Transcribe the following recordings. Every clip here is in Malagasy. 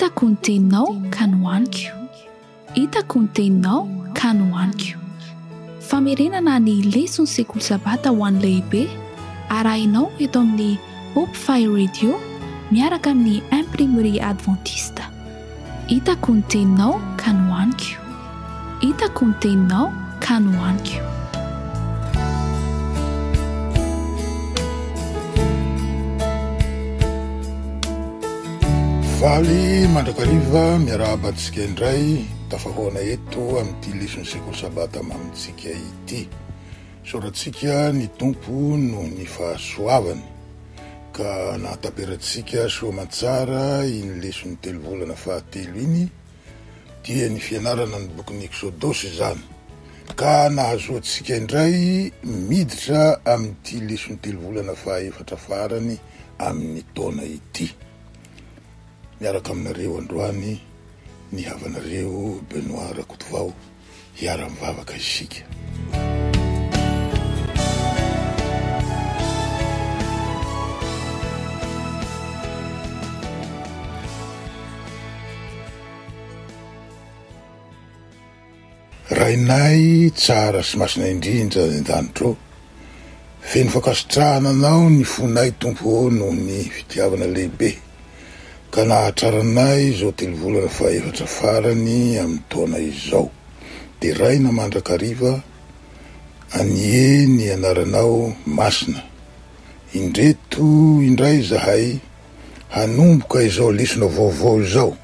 Hitako ny teninao ka nohaniko. Hitako ny teninao ka nohaniko. Famerenana ny leson'ny sekoly sabata ho an'ny lehibe arahinao eto amin'ny Hope Fire Radio miaraka amin'ny Imprimerie Adventiste. Hitako ny teninao ka nohaniko. Hitako ny teninao ka nohaniko. Faly mandrakariva miarahaba antsika indray tafahoana eto amin'ity leson'ny sekoly sabata mamintsika ity. Isaorantsika ny Tompo noho ny fahasoavany ka nahataperantsika soa aman-tsara iny leson'ny telovolana fahatelo iny dia ny fianarana ny bokin'ny Eksodosy izany, ka nahazoantsika indray miditra amin'ity leson'ny telovolana fahaefatra farany amin'ny taona ity. Miaraka aminareo androany ny havanareo Benoit Rakotovao. Hiara-mivavaka isika. Rainay tsara sy masina indrindra any an-danitra ô, feno fankasitrahana Anao ny fonay Tompo ô noho ny fitiavana lehibe ka nahatraranay izao telovolana fahefatra farany amin'ny taona izao. Deraina mandrakariva anie ny anaranao masina. Indreto indray izahay hanomboka izao lesona vaovao izao.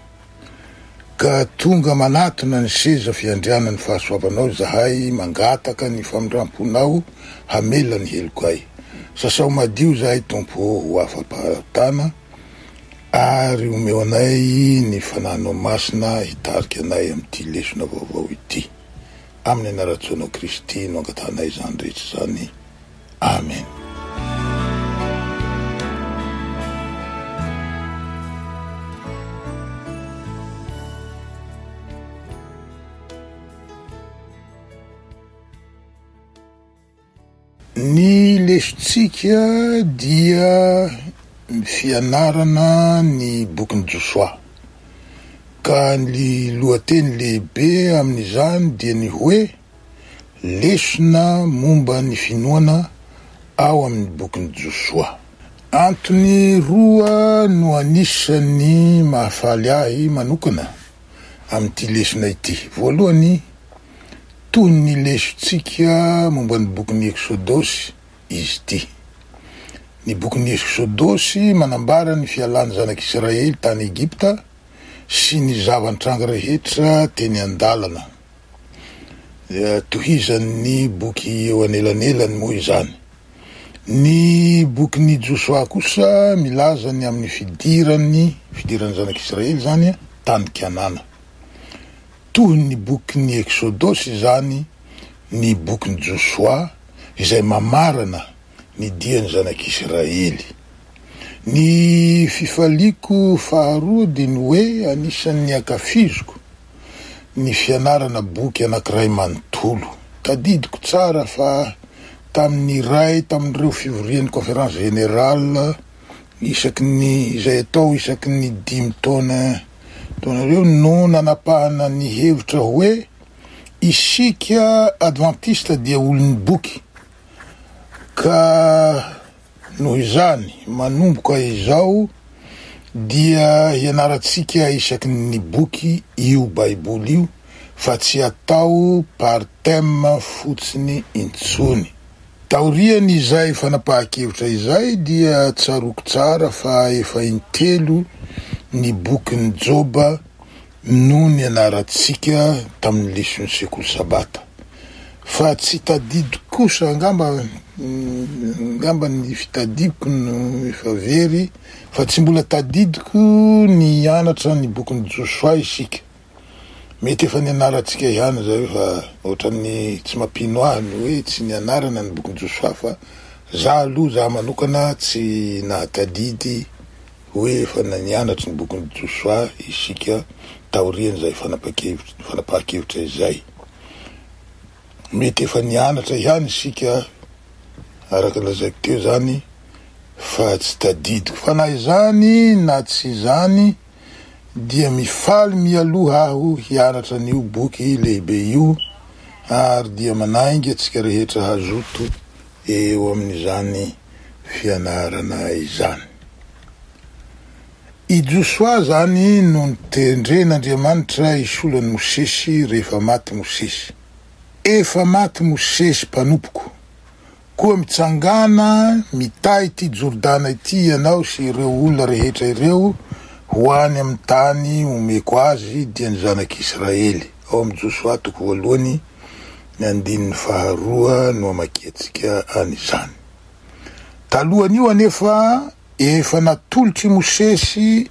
Ka tonga manatona ny seza fiandrianan'ny fahasoavanao izahay mangataka ny famindramponao hamela ny helokay. Sasao madio izahay Tompo ô ho afa-pahotana ary omeo anay ny Fanahinao Masina hitarika anay amin'ity lesona vaovao ity. Amin'ny anaran-tsoanao Kristy no angatahanay izany rehetra izany. Amen. Ny lesontsika dia ny fianarana ny bokin'i Josoa. Ka ny lohateny lehibe amin'izany dia ny hoe Lesona momba ny finoana ao amin'ny bokin'i Josoa. Antony roa no anisan'ny mahafaly ahy manokana amin'ity lesona ity. Voalohany, Toy ny lesontsika momba ny bokin'ny Eksodosy izy ity. Ny bokin'ny Eksodosy manambara ny fialan'ny zanak'Israely tany Egypta sy ny zava-nitranga rehetra teny an-dalana. Tohizan'ny boky eo anelanelany moa izany. Ny bokin'i Josoa kosa milaza ny amin'ny fidirany, fidiran'ny zanak'Israely izany, tany Kanana. Toy ny bokin'ny Eksodosy izany ny bokin'i Josoa izay mamarana ny dian'ny zanak'Isiraely. Ny fifaliako faharoa dia ny hoe anisan'ny ankafiziko ny fianarana boky anankiray manontolo. Tadidiko tsara fa tamin'ny iray tamin'ireo fivorian'ny Conférence Générale isaky ny izay atao isaky ny dimy taona Taonareo no nanapahana ny hevitra hoe isika advantista dia olon'ny boky ka noho izany manomboka izao dia hianarantsika isaky ny boky io baiboly io fa tsy atao par thème fotsiny intsony. Taorian' izay fanapahan-kevitra izay dia tsaroako tsara fa efa intelo ny bokin'i Joba no nianarantsika tamin'ny leson'ny sekoly sabata. Fa tsy tadidiko kosa angamba, angamba ny fitadidiko no efa very, fa tsy mbola tadidiko ny hianatra ny bokin'i Josoa isika. Mety efa nianarantsika ihany izay fa ohatran'ny tsy mampino ahy ny hoe tsy nianarana ny bokin'i Josoa fa za aloha za manokana tsy nahatadidy hoe efa nianatry ny bokin'i Josoa isika taorian'izay fanapahan-kevitra izay. Mety efa nianatra ihany isika araka ny lazaiko teo izany fa tsy tadidiko. Fa na izany na tsy izany. Dia mifaly mialoha aho hianatra an'io boky lehibe io ary dia manainga antsika rehetra hazoto eo amin'izany fianarana izany. I Josoa izany no notendren'Andriamanitra hisolo an'i Mosesy rehefa maty Mosesy. Efa maty Mosesy mpanompoko, koa mitsangàna mitahy ity Jordana ity ianao sy ireo olona rehetra ireo ho any amin'ny tany omeko azy, dia ny zanak'Israely. Ao amin'ny Josoa toko voalohany, ny andininy faharoa no amakiantsika an'izany. Talohan'io anefa, Efa natolotr'i Mosesy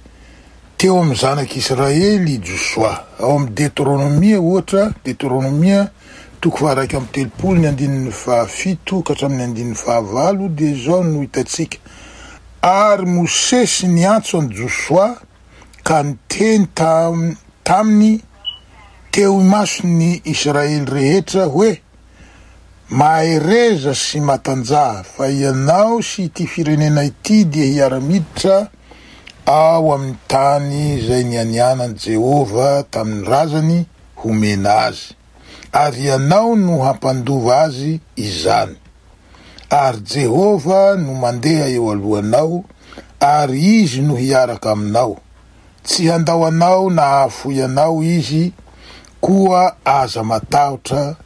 teo amin'ny zanak'Israely i Josoa. Ao amin'ny Deteronomia, ohatra, Deteronomia toko faha-iraika amby 30 ny andininy fahafito ka hatramin'ny andininy fahavalo dia izao no hitantsika, Ary Mosesy niantso an'i Josoa ka niteny taminy teo imason'ny Israely rehetra hoe, Mahereza sy matanjaha, fa ianao sy ity firenena ity dia hiara-miditra ao amin'ny tany izay nianianan'i Jehovah tamin'ny razany homena azy, ary ianao no hampandova azy izany. Ary Jehovah no mandeha eo alohanao, ary Izy no hiaraka aminao. Tsy handao anao na hahafoy anao Izy, koa aza matahotra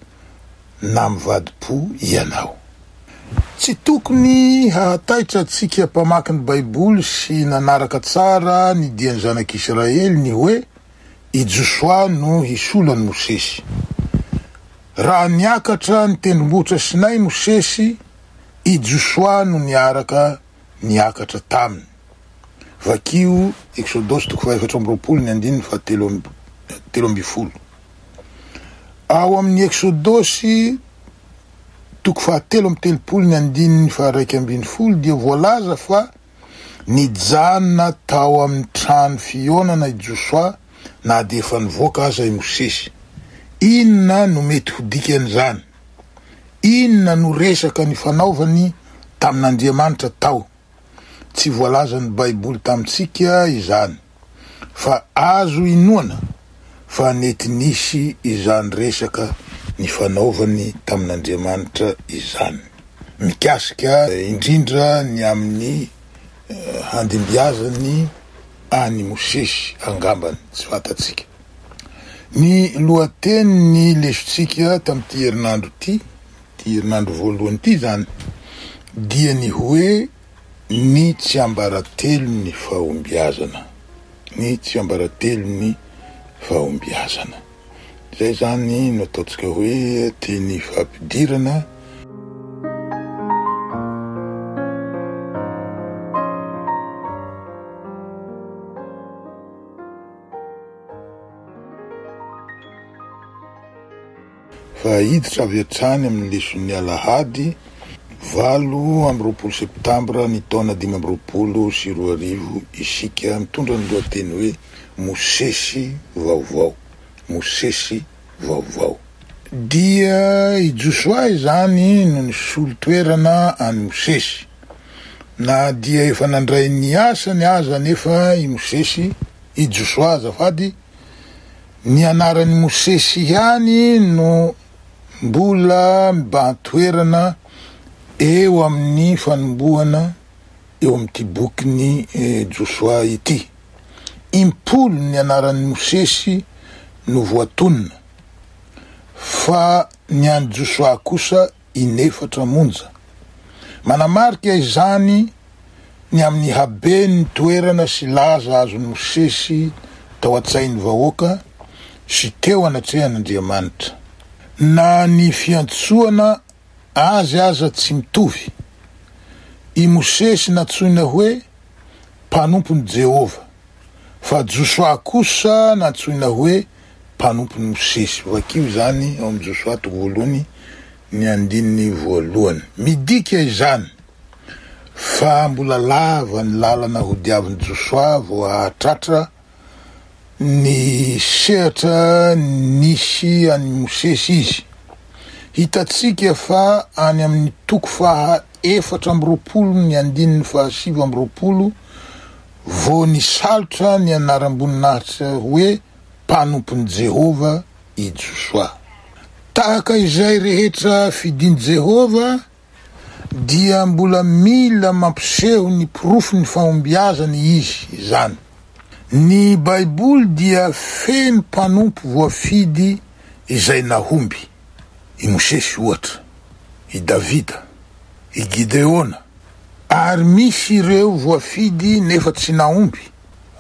na mivadi-po ianao. Tsy tokony hahataitra antsika mpamaky ny Baiboly sy nanaraka tsara ny dian'ny Zanak'Isiraely ny hoe i Josoa no hisolo an'i Mosesy. Raha niakatra ny tendrombohitra Sinay Mosesy, i Josoa no niaraka niakatra taminy. Vakio Eksodosy toko fahaefatra amby 20 ny andininy fahatelo 13. Ao amin'ny Eksodosy toko fahatelo amby 30 ny andininy faha-11 dia voalaza fa nijanona tao amin'ny trano fihaonana i Josoa na dia efa nivoaka aza i Mosesy. Inona no mety ho dikan'izany? Inona no resaka nifanaovany tamin'Andriamanitra tao? Tsy voalazan'ny Baiboly tamintsika izany, fa azo inoana fa nety nisy izany resaka nifanaovany tamin'Andriamanitra izany, mikasika indrindra ny amin'ny handimbiazany an'i Mosesy angambany, tsy fantatsika. Ny lohatenin'ny lesontsika tamin'ity herinandro ity, ity herinandro voalohany ity izany, dia ny hoe ny tsiambaratelon'ny fahombiazana. Ny tsiambaratelon'ny fahombiazana. Izay izany no ataontsika hoe teny fampidirana. Fa hiditra avy hatrany amin'ny leson'ny alahady 28 septambra ny taona 2025 isika mitondra ny lohateny hoe Mosesy vaovao. Mosesy vaovao. Dia i Josoa izany no nisolo toerana an'i Mosesy. Na dia efa nandray ny asany aza anefa i Mosesy, i Josoa azafady, ny anaran'i Mosesy ihany no mbola mibahan-toerana eo amin'ny fanombohana eo amin'ity bokin'i Josoa ity. Impolo ny anaran'i Mosesy no voatonona, fa ny an'i Josoa kosa inefatra monja. Manamarika izany ny amin'ny haben'ny toerana sy laza azon'i Mosesy tao an-tsain'ny vahoaka sy teo anatrehan'Andriamanitra. Na ny fiantsoana azy aza tsy mitovy. I Mosesy nantsoina hoe mpanompon'i Jehovah. Fa Josoa kosa nantsoina hoe mpanompon'i Mosesy. Vakio izany ao amin'ny Josoa toko voalohany ny andininy voalohany. Midika izany fa mbola lava ny lalana hodiavin'i Josoa vao hahatratra ny sehatra nisy an'i Mosesy izy. Hitantsika fa any amin'ny toko faha 24 ny andininy faha 29. Vao nisalotra ny anaram-boninahitra hoe mpanompon'i Jehovah i Josoa. Tahaka izay rehetra fidin'i Jehovah, dia mbola mila mampiseho ny porofon'ny fahombiazany izy izany. Ny Baiboly dia feno mpanompo voafidy izay nahomby, i Mosesy, ohatra, i Davida, i Gideona, ary misy ireo voafidy nefa tsy nahomby,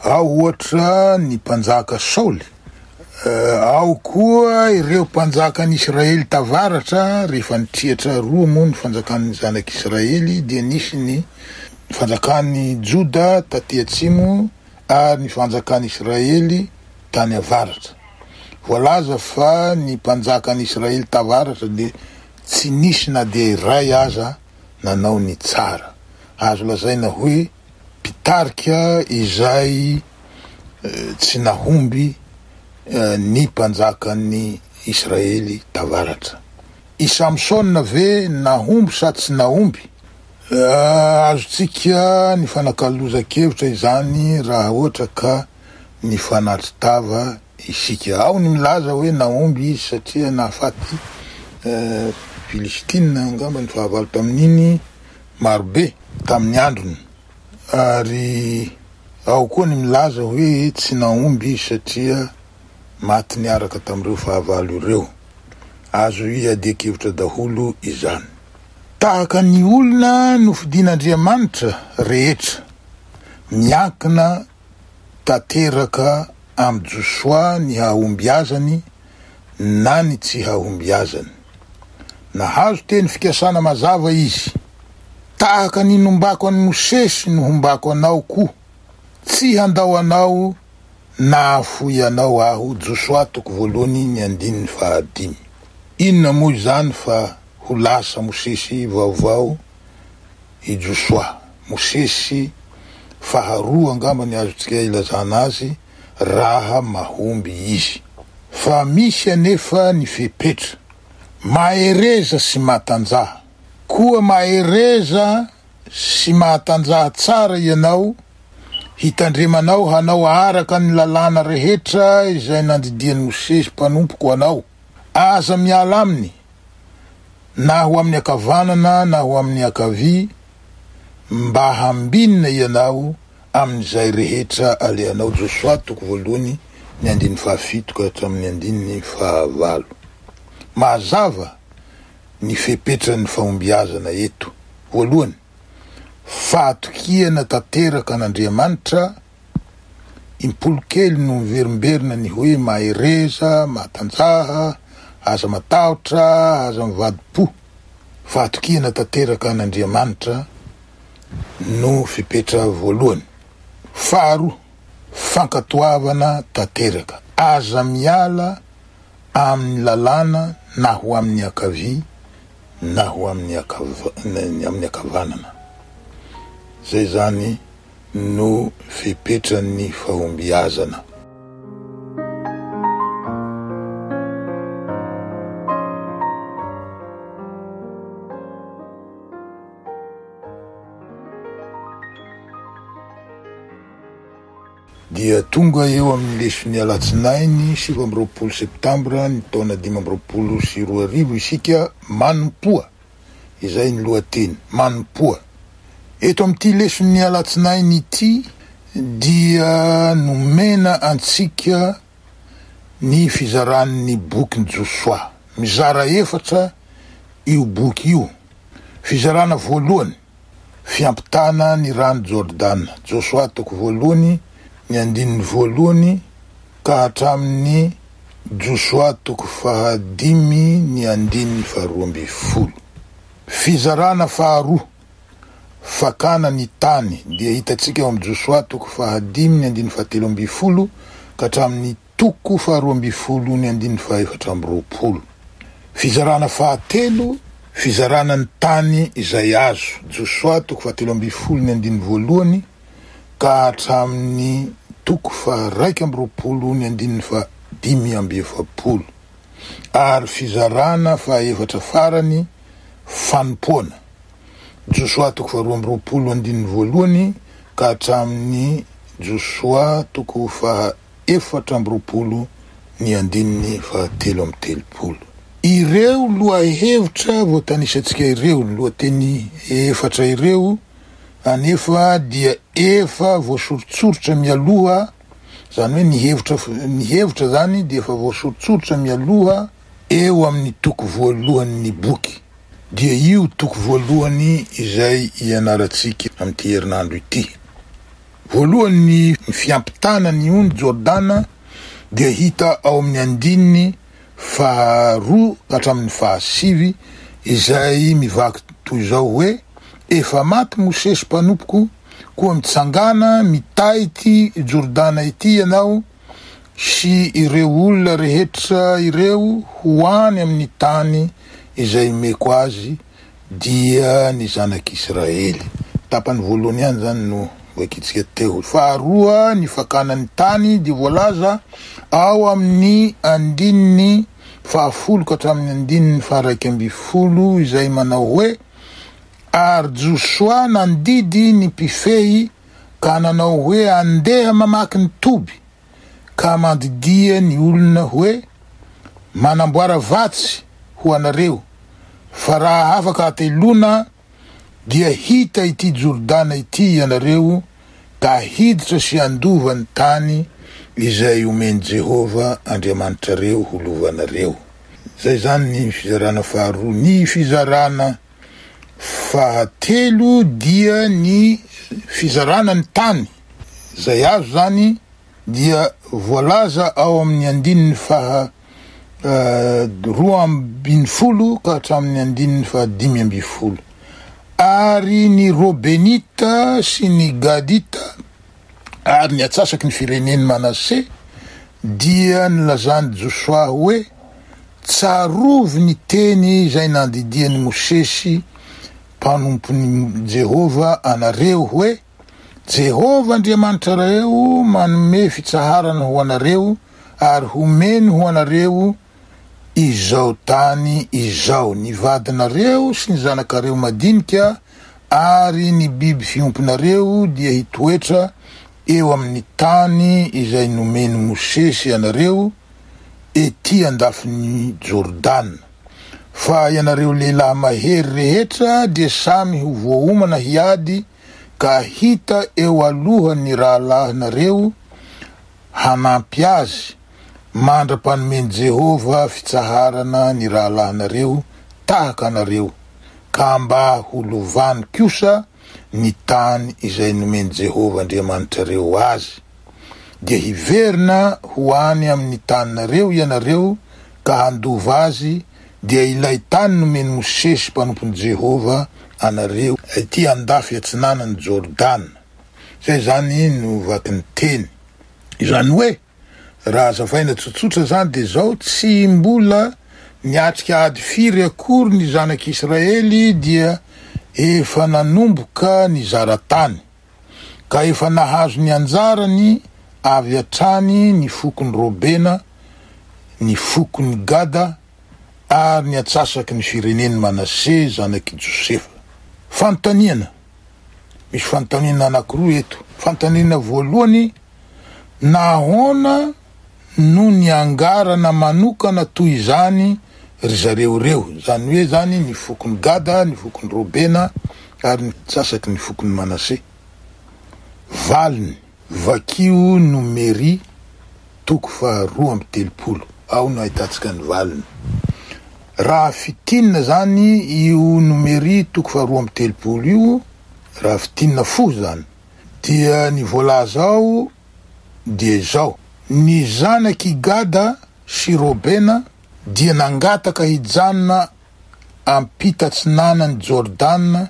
Ao ohatra ny mpanjaka Saoly. Ao koa ireo mpanjakan'i Israely tavaratra, rehefa nitriatra roa moa ny fanjakan'ny zanak'Israely dia nisy ny fanjakan'i Joda taty atsimo ary ny fanjakan'Israely tany avaratra. Voalaza fa ny mpanjakan'i Israely tavaratra dia tsy nisy na dia iray aza nanao ny tsara. Azo lazaina hoe mpitarika izay tsy nahomby ny mpanjakan'ny Israely tavaratra. I Samsona ve nahomby sa tsy nahomby? Azontsika nifanakalozan-kevitra izany raha ohatra ka nifanatri-tava isika. Ao ny milaza hoe nahomby izy satria nahafaty Filistina angamba ny fahavalo tamin'iny marobe tamin'ny androny, ary ao koa ny milaza hoe tsy nahomby izy satria maty niaraka tamin'ireo fahavalo ireo. Azo iadian-kevitra daholo izany. Tahaka ny olona nofidin'Andriamanitra rehetra, miankina tanteraka amin'i Josoa ny hahombiazany na ny tsy hahombiazany. Nahazo teny fikasana mazava izy, Tahaka ny nombako an'i Mosesy no hombako anao koa, tsy handao anao na hahafoy anao aho, Josoa toko voalohany ny andininy fahadimy. Inona moa izany fa ho lasa Mosesy vaovao i Josoa? Mosesy faharoa angamba ny azontsika ilazana azy raha mahomby izy. Fa misy anefa ny fepetra. Mahereza sy matanjaha. Koa mahereza sy mahatanjaha tsara ianao, hitandremanao hanao araka ny lalàna rehetra izay nandidian'i Mosesy mpanompoko anao. Aza miala aminy, na ho amin'ny ankavanana na ho amin'ny ankavia, mba hambinina ianao amin'izay rehetra alehanao Josoa toko voalohany ny andininy fahafito ka hatramin'ny andininy fahavalo. Mazava ny fepetran'ny fahombiazana eto. Voalohany, fahatokiana tanteraka an'Andriamanitra, impolo kely no miverimberina ny hoe mahereza, mahatanjaha, aza matahotra, aza mivadi-po. Fahatokiana tanteraka an'Andriamanitra no fepetra voalohany. Faharoa, fankatoavana tanteraka. Aza miala amin'ny lalàna na ho amin'ny ankavia na ho amin'ny amin'ny ankavanana. Izay izany no fepetran'ny fahombiazana. Dia tonga eo amin'ny leson'ny alatsinainy 29 septambra ny taona 2025 isika, Manompoa! Izay ny lohateny, Manompoa! Eto amin'ity leson'ny alatsinainy ity dia nomena antsika ny fizaran'ny bokin'i Josoa. Mizara efatra io boky io. Fizarana voalohany, fiampitana ny rano Jordana, Josoa toko voalohany ny andininy voalohany ka hatramin'ny Josoa toko fahadimy ny andininy faharoa ambin'ny folo. Fizarana faharoa, fakana ny tany, dia hitantsika ao amin'ny Josoa toko fahadimy ny andininy fahatelo ambin'ny folo ka hatramin'ny toko faharoa ambin'ny folo ny andininy fahaefatra amby roapolo. Fizarana fahatelo, fizarana ny tany izay azo, Josoa toko fahatelo ambin'ny folo ny andininy voalohany ka hatramin'ny toko faha-21 ny andininy faha-45. Ary fizarana fahaefatra farany, fanompoana, Josoa toko faharoa amby roapolo andininy voalohany. ka hatramin'ny Josoa toko faha 24 ny andininy faha 33. Ireo lohahevitra voatanisantsika ireo, ny lohateny efatra ireo anefa dia efa voasoritsoritra mialoha, izany hoe ny hevitra ny hevitra izany dia efa voasoritsoritra mialoha eo amin'ny toko voalohan'ny boky. Dia io toko voalohany izay ianarantsika amin'ity herinandro ity. Voalohany ny fiampitana ny ony Jordana dia hita ao amin'ny andininy faharoa ka hatramin'ny fahasivy izay mivaky toy izao hoe, Efa maty Mosesy mpanompoko, koa mitsangàna mitahy ity Jordana ity ianao sy ireo olona rehetra ireo ho any amin'ny tany izay omeko azy, dia ny zanak'Israely. Tapany voalohany ihany izany no vakintsika teo. Faharoa, ny fakana ny tany dia voalaza ao amin'ny andininy fahafolo ka hatramin'ny andininy faha-11 izay manao hoe, Ary Josoa nandidy ny mpifehy ka nanao hoe, Andeha mamaky ny toby, ka mandidia ny olona hoe, Manamboara vatsy ho anareo, fa raha afaka hateloana dia hita ity Jordana ity ianareo ka hiditra sy handova ny tany izay omen'i Jehovah Andriamanitrareo ho lovanareo. Izay izany ny fizarana faharoa. Ny fizarana fahatelo dia ny fizarana ny tany izay azo izany dia voalaza ao amin'ny andininy faha 12 ka hatramin'ny andininy faha 15. Ary ny Robenita sy ny Gadita ary ny atsasaky ny firenen'i Manase dia nilazan'i Josoa hoe, Tsarovy ny teny izay nandidian'i Mosesy mpanompon'i Jehovah anareo hoe, Jehovah Andriamanitrareo manome fitsaharana ho anareo ary homeny ho anareo izao tany izao, ny vadinareo sy ny zanakareo madinika ary ny biby fiompinareo dia hitoetra eo amin'ny tany izay nomen'i Mosesy anareo ety andafin'i Jordana. Fa ianareo lehilahy mahery rehetra dia samy ho voaomana hiady ka hita eo alohan'ny rahalahinareo hanampy azy, mandra-panomen'i Jehovah fitsaharana ny rahalahinareo tahaka anareo, ka mba ho lovany kosa ny tany izay nomen'i Jehovah Andriamanitrareo azy. Dia hiverina ho any amin'ny taninareo ianareo ka handova azy, dia ilay tany nomen'i Mosesy mpanompon'i Jehovah anareo ety andafy atsinanan'i Jordana. Izay izany no vakin'ny teny. Izany hoe, raha hazavaina tsotsotra izany dia izao, tsy mbola niatrika ady firy akory ny zanak'Israely dia efa nanomboka nizara tany. Ka efa nahazo ny anjarany avy hatrany ny fokon'i Robena, ny fokon'i Gada, ary ny antsasaky ny firenen'i Manase zanak'i Josefa. Fanontaniana, Misy fanontaniana anankiroa eto. Fanontaniana voalohany, Nahoana no niangarana manokana toy izany ry zareo ireo, izany hoe izany ny fokon'i Gada, ny fokon'i Robena ary ny antsasaky ny fokon'i Manase? Valiny, Vakio Nomery toko faha 32, ao no ahitantsika ny valiny. Raha fintinina izany io Nomery toko faha 32 io, raha fintinina fohy izany, dia ny voalaza ao dia izao, Ny zanak' i Gada sy Robena dia nangataka hijanona ampita-atsinanan'i Jordana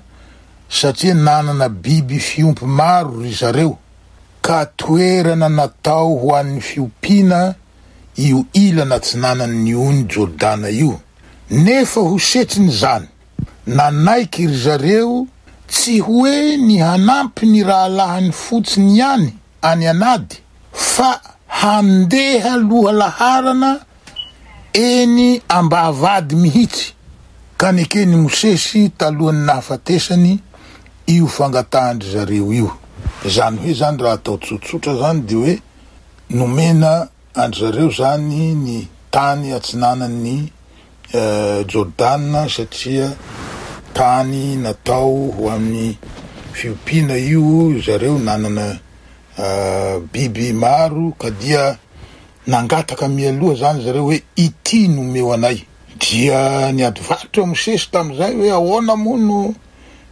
satria nanana biby fiompy maro ry zareo, ka toerana natao ho an'ny fiompiana io ilana atsinanan'ny ony Jordana io. Nefa ho setrin'izany, nanaiky ry zareo tsy hoe ny hanampy ny rahalahiny fotsiny ihany any an'ady, fa handeha lohalaharana eny am-bavahady mihitsy, ka neken'i Mosesy talohan'ny nahafatesany io fangatahan-dry zareo io. Izany hoe izany raha atao tsotsotra izany dia hoe nomena an-dry zareo izany ny tany atsinanan'i Jordana satria tany natao ho amin'ny fiompiana io zareo, nanana biby maro ka dia nangataka mialoha izany zareo hoe ity no omeo anay. Dia niady varotra Mosesy tamin'izay hoe ahoana moa no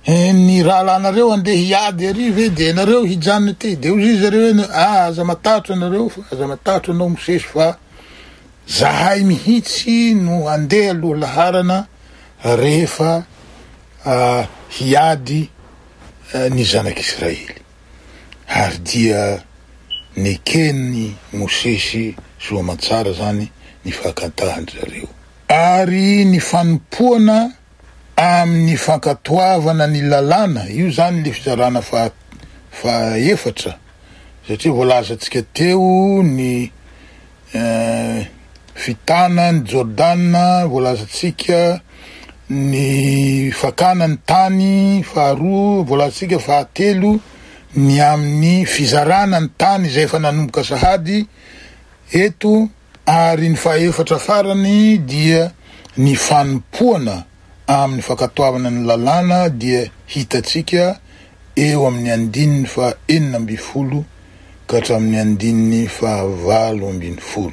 ny rahalahinareo andeha hiady ary ve dia ianareo hijanona ety? Dia hoy izy zareo hoe ah, aza matahotra anareo, aza matahotra anao Mosesy fa zahay mihitsy no handeha aloha laharana rehefa hiady ny zanak'Israely. Ary dia neken'i Mosesy soa aman-tsara izany ny fakantahan-dry zareo. Ary ny fanompoana amin'ny fankatoavana ny lalàna, io izany ilay fizarana faha fahaefatra, satria voalazantsika teo ny fitana ny Jordana, voalazantsika ny fakana ny tany faharoa, voalazantsika fahatelo ny amin'ny fizarana ny tany izay efa nanomboka sahady eto, ary ny fahaefatra farany dia ny fanompoana amin'ny fankatoavana ny lalàna dia hitantsika eo amin'ny andininy faha 16 ka hatramin'ny andininy faha 18.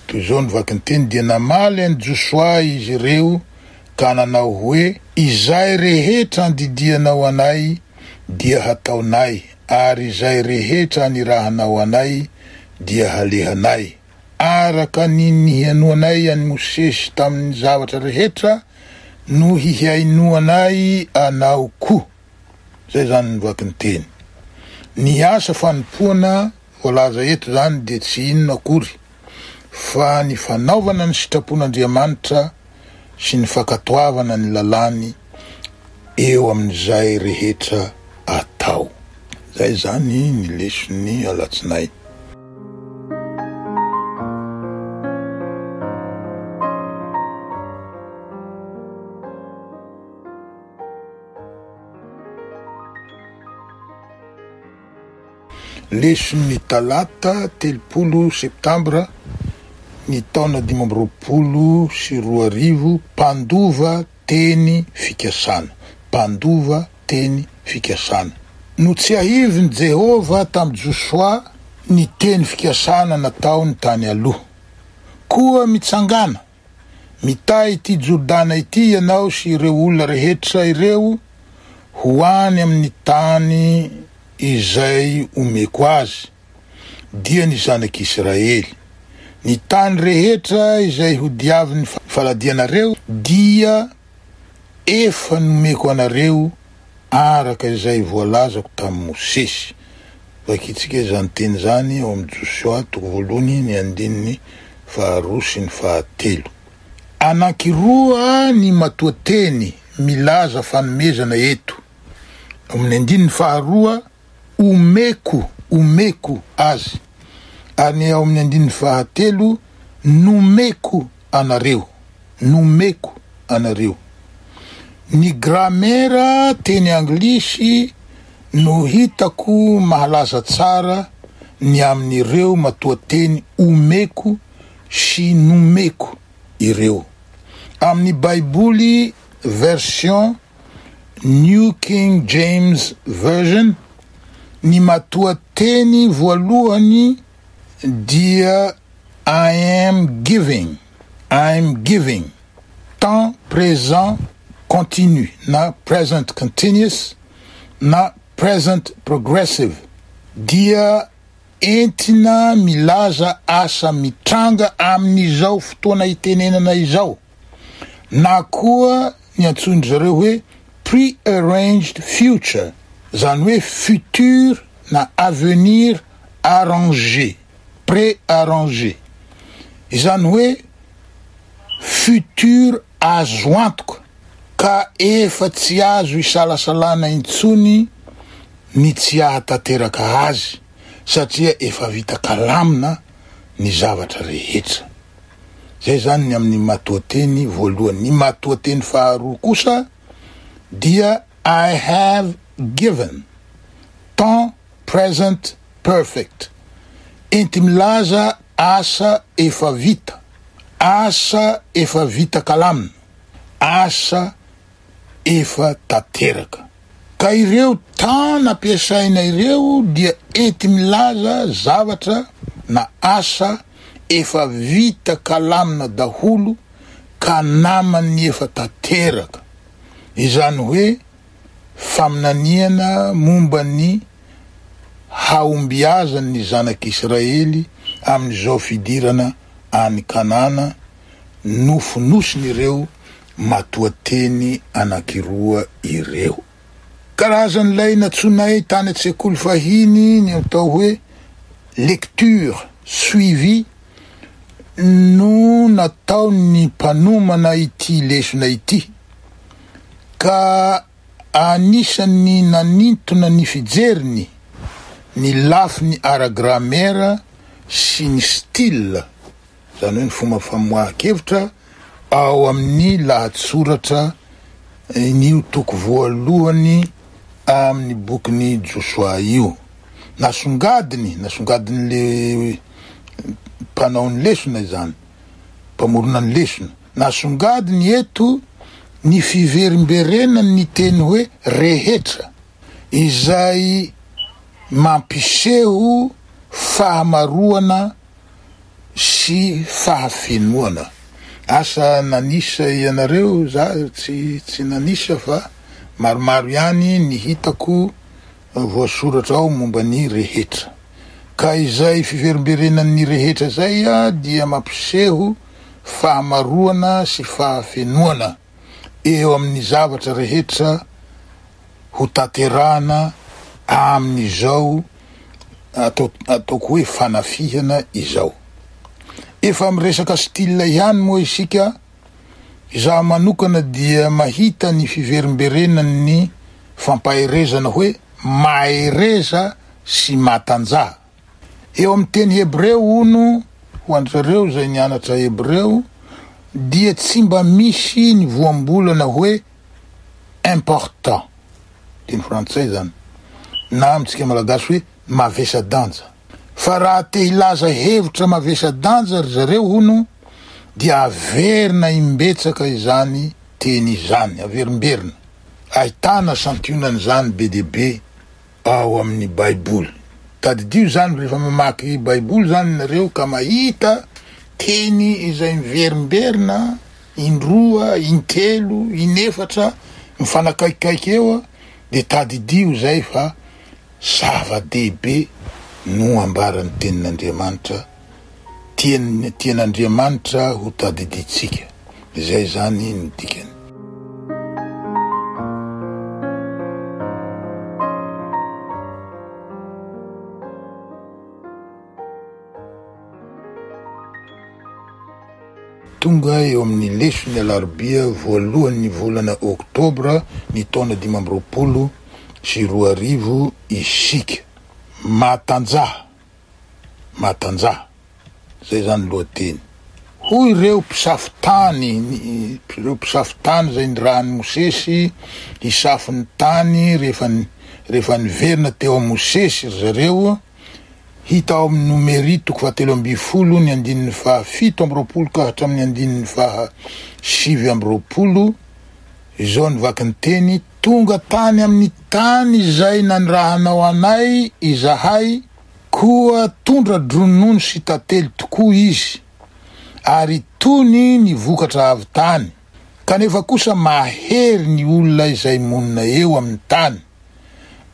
Toy izao ny vakinteny, Dia namaly an'i Josoa izy ireo ka nanao hoe, Izay rehetra andidianao anay dia hataonay, ary izay rehetra anirahanao anay dia halehanay. Araka ny nihainoanay an'i Mosesy tamin'ny zavatra rehetra no hihainoanay anao koa. Izay izany ny vakinteny. Ny asa fanompoana voalaza eto izany dia tsy inona akory fa ny fanaovana ny sitrapon'Andriamanitra sy ny fankatoavana ny lalàny eo amin'izay rehetra atao. Izay izany ny leson'ny alatsinainy. Leson'ny talata 30 septambra ny taona 2025 Mpandova teny fikasana Mpandova teny fikasana Notsiahivin'i Jehovah tamin'i Josoa ny teny fikasana nataony tany aloha. Koa mitsangàna, Mitahy ity Jordana ity ianao sy ireo olona rehetra ireo ho any amin'ny tany izay omeko azy, dia ny zanak'Israely. Ny tany rehetra izay hodiavin'ny faladianareo dia efa nomeko anareo araka izay voalazako tamin'i Mosesy. Vakintsika izany teny izany ao amin'ny Josoa toko voalohany ny andininy faharoa sy ny fahatelo. Anankiroa ny matoanteny milaza fanomezana eto. Ao amin'ny andininy faharoa, omeko, omeko azy. Ary ny ao amin'ny andininy fahatelo, nomeko anareo, nomeko anareo. Ny gramera teny anglisy no hitako mahalaza tsara ny amin'ireo matoanteny omeko sy nomeko ireo. Amin'ny Baiboly version New King James Version, ny matoanteny voalohany dia I am giving, I'm giving, temps présent continu na present continuous na present progressive dia entina milaza asa mitranga amin'izao fotoana itenenana izao na koa ny antsoin-dry zareo hoe pre-arranged future, izany hoe futur na avenir arrangé, pré-arrangé, izany hoe futur azo antoka ka efa tsy azo isalasalana intsony ny tsy hahatanteraka azy satria efa vita kalamina ny zavatra rehetra. Zay zany ny amin'ny matoanteny voalohany. Ny matoanteny faharoa kosa dia I have given, temps. present perfect, enti-milaza asa efa vita, asa efa vita kalamina, asa efa tanteraka. Ka ireo temps nampiasaina ireo dia enti-milaza zavatra na asa efa vita kalamina daholo ka naman'ny efa tanteraka. Izany hoe faminaniana momba ny hahombiazan'ny zanak'Israely amin'izao fidirana any Kanana nofonosin'ireo matoanteny anankiroa ireo. Karazan'ilay nantsoinay tany an-tsekoly fahiny ny atao hoe lecture suivie no nataon'ny mpanomana ity lesona ity, ka anisan'ny nanintona ny fijeriny ny lafiny ara-gramera sy ny style, izany hoe ny fomba famoahan-kevitra ao amin'ny lahatsoratra io toko voalohany amin'ny bokin'i Josoa io. Nasongadiny, nasongadin'le mpanao ny lesona izany, mpamorona ny lesona. Nasongadiny eto ny fiverimberenan'ny teny hoe rehetra, izay mampiseho fahamaroana sy fahafenoana. Asa nanisa ianareo, za tsy tsy nanisa fa maromaro ihany ny hitako voasoratra ao momba ny rehetra. Ka izay fiverimberenan'ny rehetra izay dia mampiseho fahamaroana sy fahafenoana eo amin'ny zavatra rehetra ho tanterahana amin'izao atao ataoko hoe fanafihana izao. Efa miresaka style ihany moa isika, izaho manokana dia mahita ny fiverimberenan'ny fampaherezana hoe mahereza sy matanjaha. Eo amin'ny teny hebreo hono, ho an-dry zareo izay nianatra hebreo, dia tsy mba misy ny voambolana hoe important, teny frantsay izany, na amintsika malagasy hoe mavesa-danja. Fa raha te hilaza hevitra mavesa-danja ry zareo hono dia averina imbetsaka izany teny izany, averimberina. Ahitana santionan'izany be dia be ao amin'ny Baiboly. Tadidio izany rehefa mamaky Baiboly izany nareo ka mahita teny izay miverimberina indroa, intelo, inefatra, mifanakaikikaiky eo dia tadidio izay fa zava-dehibe no ambaran'ny Tenin'Andriamanitra, tian tian'Andriamanitra ho tadidintsika. Izay izany no dikany. Tonga eo amin'ny leson'ny alarobia voalohan'ny volana oktobra ny taona 2025 isika. Matanjaha! Matanjaha! Izay izany lohateny. Hoy ireo mpisafo tany, ireo mpisafo tany izay nirahan'i Mosesy hisafo ny tany rehefa rehefa niverina teo amin'i Mosesy ry zareo, hita ao amin'ny Nomery toko fahatelo ambinifolo ny andininy faha 27 ka hatramin'ny andininy faha 29, izao ny vakin-teny, Tonga tany amin'ny tany izay nanirahanao anay izahay, Koa tondra-dronono sy tantely tokoa izy, ary tony ny vokatra avy tany, kanefa kosa mahery ny olona izay monina eo amin'ny tany,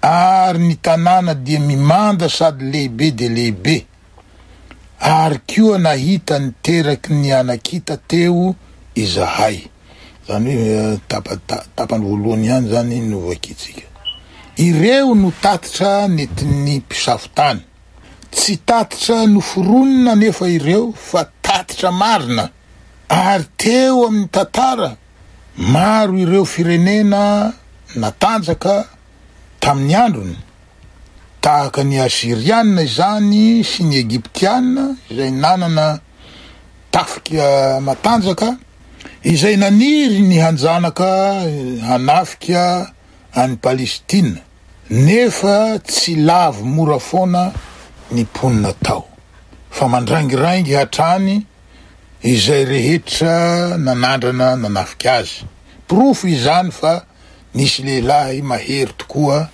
ary ny tanàna dia mimanda sady lehibe dia lehibe. Ary koa nahita ny teraky ny Anakita teo izahay. Izany hoe tapany voalohany ihany izany no vakintsika. Ireo no tatitra nentin'ny mpisafo tany. Tsy tatitra noforonina anefa ireo fa tatitra marina. Ary teo amin'ny tantara, maro ireo firenena natanjaka tamin'ny androny, tahaka ny Asyriana izany sy ny Egyptiana izay nanana tafika matanjaka, izay naniry ny hanjanaka hanafika an'i Palestina. Nefa tsy lavo mora foana ny mponina tao, fa mandraingiraingy hatrany izay rehetra nanandrana nanafika azy. Porofo izany fa nisy lehilahy mahery tokoa,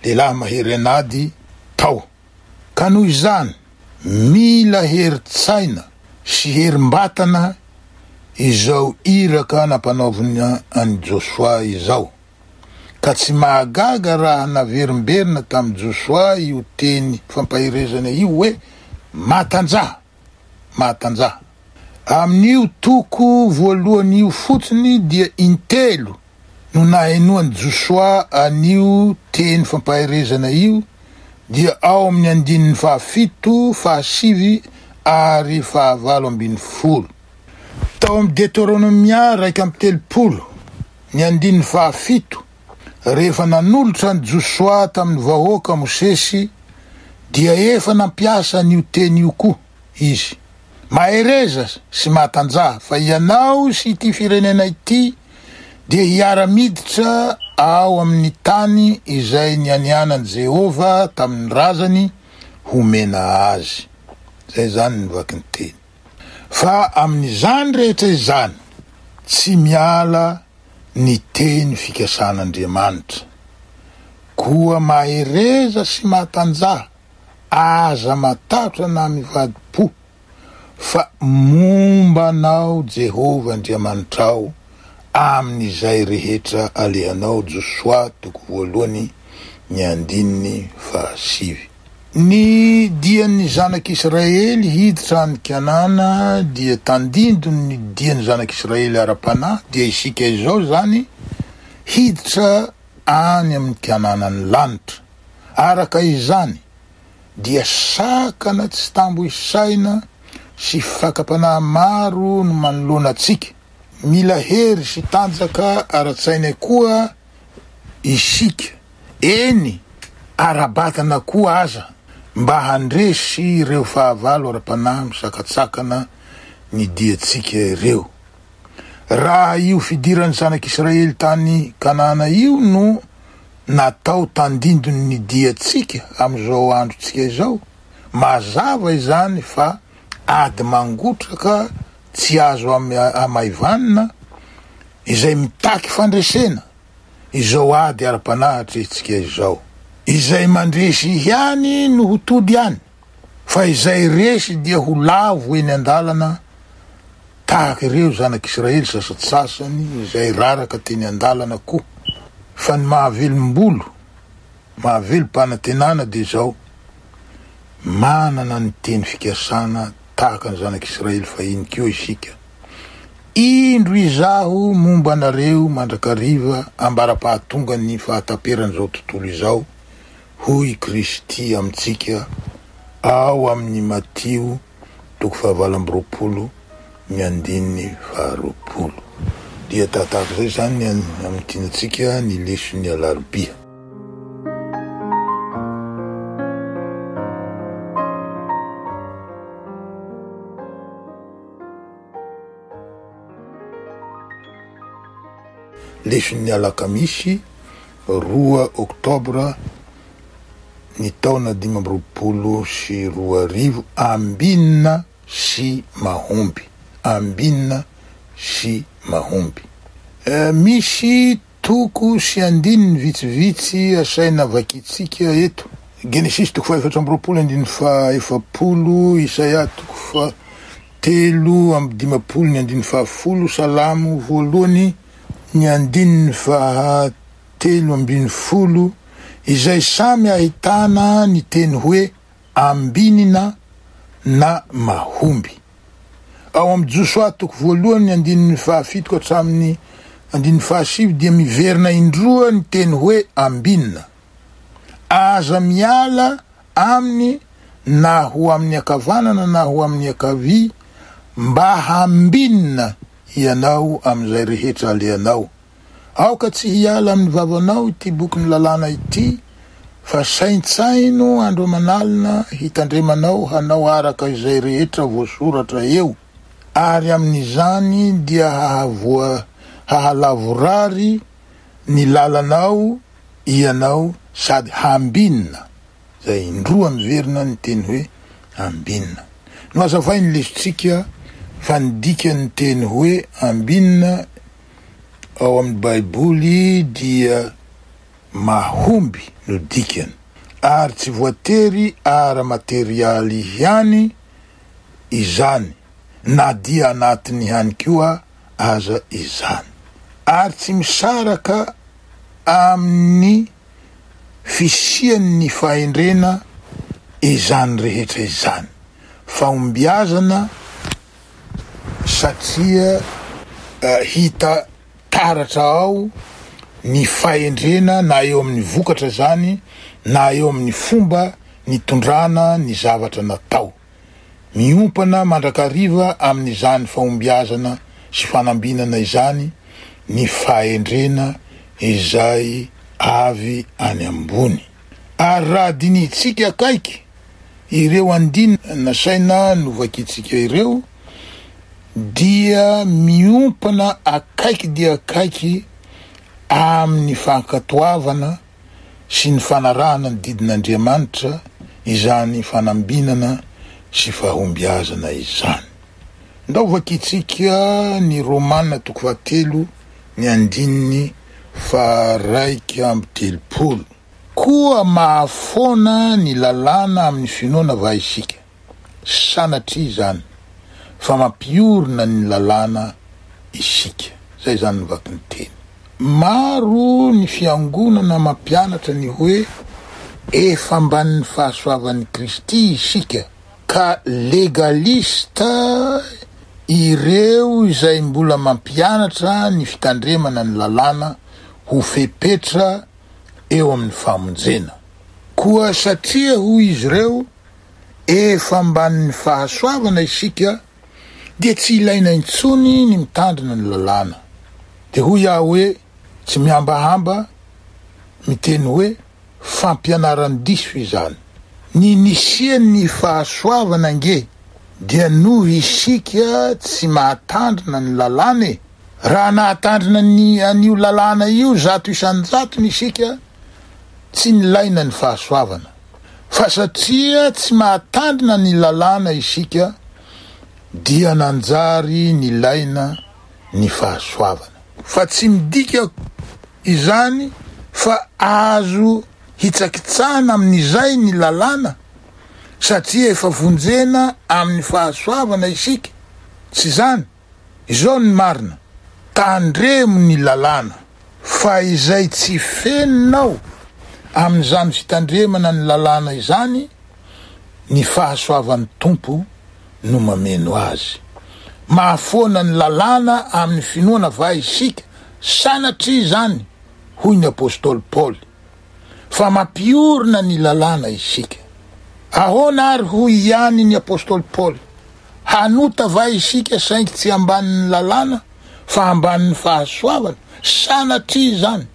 lehilahy mahery an'ady, tao. Ka noho izany, mila herin-tsaina sy herim-batana izao iraka nampanaovina an'i Josoa izao. Ka tsy mahagaga raha naverimberina tamin'i Josoa io teny fampaherezana io hoe, Matanjaha! Matanjaha! Amin'io toko voalohany io fotsiny dia intelo no nahenoan'i Josoa an'io teny fampaherezana io, dia ao amin'ny andininy fahafito, fahasivy ary fahavalo ambinifolo. Tao amin'ny Deteronomia 31, ny andininy fahafito, rehefa nanolotra an'i Josoa tamin'ny vahoaka Mosesy, dia efa nampiasa an'io teny io koa izy, Mahereza sy mahatanjaha, fa ianao sy ity firenena ity dia hiara-miditra ao amin'ny tany izay nianianan'i Jehovah tamin'ny razany homena azy. Izay izany ny vakin-teny. Fa amin'izany rehetra izany, tsy miala ny teny fikasan'Andriamanitra. Koa mahereza sy mahatanjaha, aza matahotra na mivadi-po, fa momba anao Jehovah Andriamanitrao amin'izay rehetra alehanao Josoa toko voalohany ny andininy fahasivy. Ny dian'ny zanak'Israely hiditra any Kanana dia tandindon'ny dian'ny zanak'Israely ara-panahy, dia isika izao izany hiditra any amin'ny Kananan'ny lanitra. Araka izany, dia sakana tsy tambo isaina sy fakam-panahy maro no manoloana antsika. Mila hery sy tanjaka ara-tsaina koa isika, eny, ara-batana koa aza, mba handresy ireo fahavalo ara-panahy misakatsakana ny diantsika ireo. Raha io fidiran'ny zanak'Israely tany Kanana io no natao tandindon'ny diantsika amin'izao androntsika izao, mazava izany fa ady mangotraka tsy azo amaivanina izay mitaky fandresena izao ady ara-panahy atrehintsika izao. Izay mandresy ihany no ho tody any, fa izay resy dia ho lavo eny an-dalana tahaka ireo zanak'Israely sasantsasany izay raraka teny an-dalana koa. Fa ny mahavelom-bolo, mahavelom-panantenana dia izao, manana ny teny fikasana tahaka ny zanak'Israely fahiny koa isika, Indro Izaho momba anareo mandrakariva ambara-pahatongan'ny fahataperan'izao tontolo izao, hoy i Kristy amintsika ao amin'ny Matio toko fahavalo amby roapolo ny andininy faharoapolo. Dia tahatahaka izay izany ny hamintinantsika ny leson'ny alarobia. Leson'ny alakamisy roa oktobra ny taona 2025 ambinina sy mahomby ambinina sy mahomby. Misy Toko sy andininy vitsivitsy asaina vakintsika eto, Genesisy toko faha-24 andininy faha-40, Isaia toko faha-53 ny andininy faha-10, Salamo voalohany ny andininy faha-13, izay samy ahitana ny teny hoe ambinina na mahomby. Ao amin'ny Josoa toko voalohany ny andininy fahafito ka hatramin'ny andininy fahasivy dia miverina indroa ny teny hoe ambinina. Aza miala aminy na ho amin'ny ankavanana na ho amin'ny ankavia mba hambinina ianao amin'izay rehetra alehanao. Aoka tsy hiala amin'ny vavanao ity bokin'ny lalàna ity, fa saintsaino andro aman'alina hitandremanao hanao araka izay rehetra voasoratra eo, ary amin'izany dia hahavoa hahalavorary ny lalanao. ianao sady hambinina, izay indroa miverina ny teny hoe ambinina. Nohazavain'ny lesontsika fa ny dikan'ny teny hoe ambinina ao amin'ny Baiboly dia mahomby no dikany, ary tsy voatery ara-materialy ihany izany na dia anatiny ihany koa aza izany, ary tsy misaraka amin'ny fisian'ny fahendrena izany rehetra izany, fahombiazana satria hita taratra ao ny fahendrena na eo amin'ny vokatra izany na eo amin'ny fomba nitondrana ny zavatra natao. Miompana mandrakariva amin'izany fahombiazana sy fanambinana izany ny fahendrena izay avy any ambony. Ary raha dinihintsika akaiky ireo andininy nasaina novakintsika ireo dia miompana akaiky dia akaiky amin'ny fankatoavana sy ny fanarahana ny didin'Andriamanitra izany fanambinana sy fahombiazana izany. Ndao vakintsika ny Romana toko fahatelo ny andininy faha-31. Koa mahafoana ny lalàna amin'ny finoana va isika? Sanatria izany, fa mampiorina ny lalàna isika. Izay izany no vakin'ny teny. Maro ny fiangonana mampianatra ny hoe efa ambanin'ny fahasoavan'i Kristy isika, ka legalista ireo izay mbola mampianatra ny fitandremana ny lalàna ho fepetra eo amin'ny famonjena. Koa satria, hoy izy ireo, efa ambanin'ny fahasoavana isika, dia tsy ilaina intsony ny mitandrina ny lalàna. Dia hoy aho hoe, tsy mihambahamba miteny hoe fampianaran-diso izany. Ny nisian'ny fahasoavana ange dia noho isika tsy mahatandrina ny lalàna e! Raha nahatandrina ny an'io lalàna io 100%-ny isika, tsy nilaina ny fahasoavana. Fa satria tsy mahatandrina ny lalàna isika dia nanjary nilaina ny fahasoavana. Fa tsy midika izany fa azo hitsakitsahana amin'izay ny lalàna satria efa vonjena amin'ny fahasoavana isika. Tsy izany. Izao ny marina, tandremo ny lalàna, fa izay tsy fenonao amin'izany fitandremana ny lalàna izany, ny fahasoavan'ny Tompo no mameno azy. Mahafoana ny lalàna amin'ny finoana va isika? Sanatria izany, hoy ny apostoly Paoly, fa mampiorina ny lalàna isika. Ahoana ary hoy ihany ny apostoly Paoly? Hanota va isika saingy tsy ambanin'ny lalàna fa ambanin'ny fahasoavana? Sanatria izany!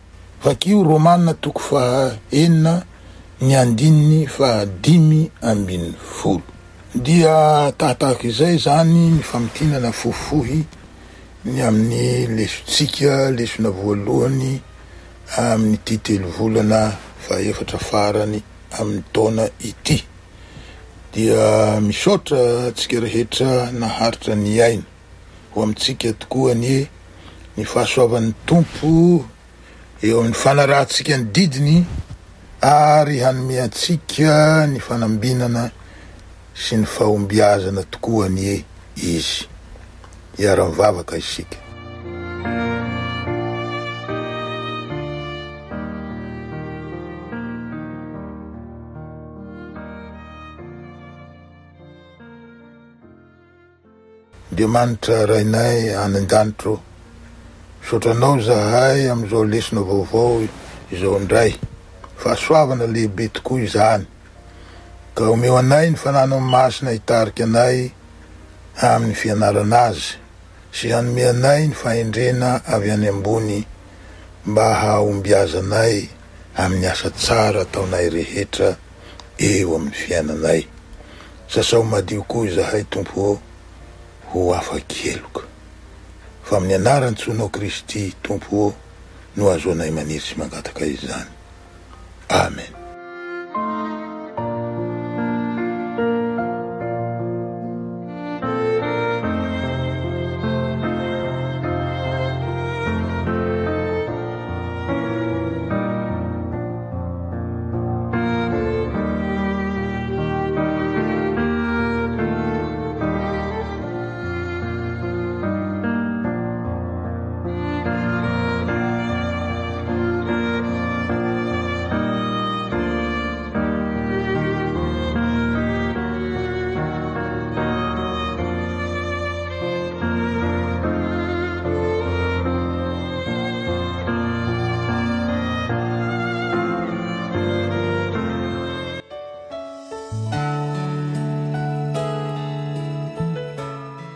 Vakio Romana toko faha enina ny andininy faha 15. Dia tahatahaka izay izany ny famintinana fohifohy ny amin'ny lesontsika, lesona voalohany amin'ity telovolana fahaefatra farany amin'ny taona ity. Dia misaotra antsika rehetra naharitra nihaino. Ho amintsika tokoa anie ny fahasoavan'ny Tompo eo amin'ny fanarahantsika ny didiny ary hanome antsika ny fanambinana sy ny fahombiazana tokoa anie Izy. Hiara-mivavaka isika. Andriamanitra Rainay any an-danitra ô, misaotra Anao izahay amin'izao lesona vaovao izao indray. Fahasoavana lehibe tokoa izany. Ka omeo anay ny Fananao Masina hitarika anay amin'ny fianarana azy sy hanome anay ny fahendrena avy any ambony mba hahombiazanay amin'ny asa tsara ataonay rehetra eo amin'ny fiainanay. Sasao madio koa izahay Tompo ô ho afa-keloka. Fa amin'ny anaran-tsoanao Kristy Tompo ô no ahazoanay maniry sy mangataka izany. Amen.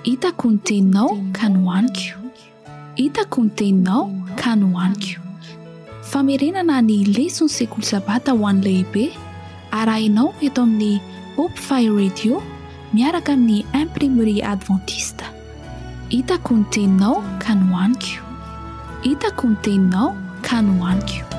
Hitako ny teninao ka nohaniko. Hitako ny teninao ka nohaniko. Famerenana ny leson'ny sekoly sabata ho an'ny lehibe arahinao eto amin'ny Hope Fire Radio miaraka amin'ny Imprimerie Adventiste. Hitako ny teninao ka nohaniko. Hitako ny teninao ka nohaniko.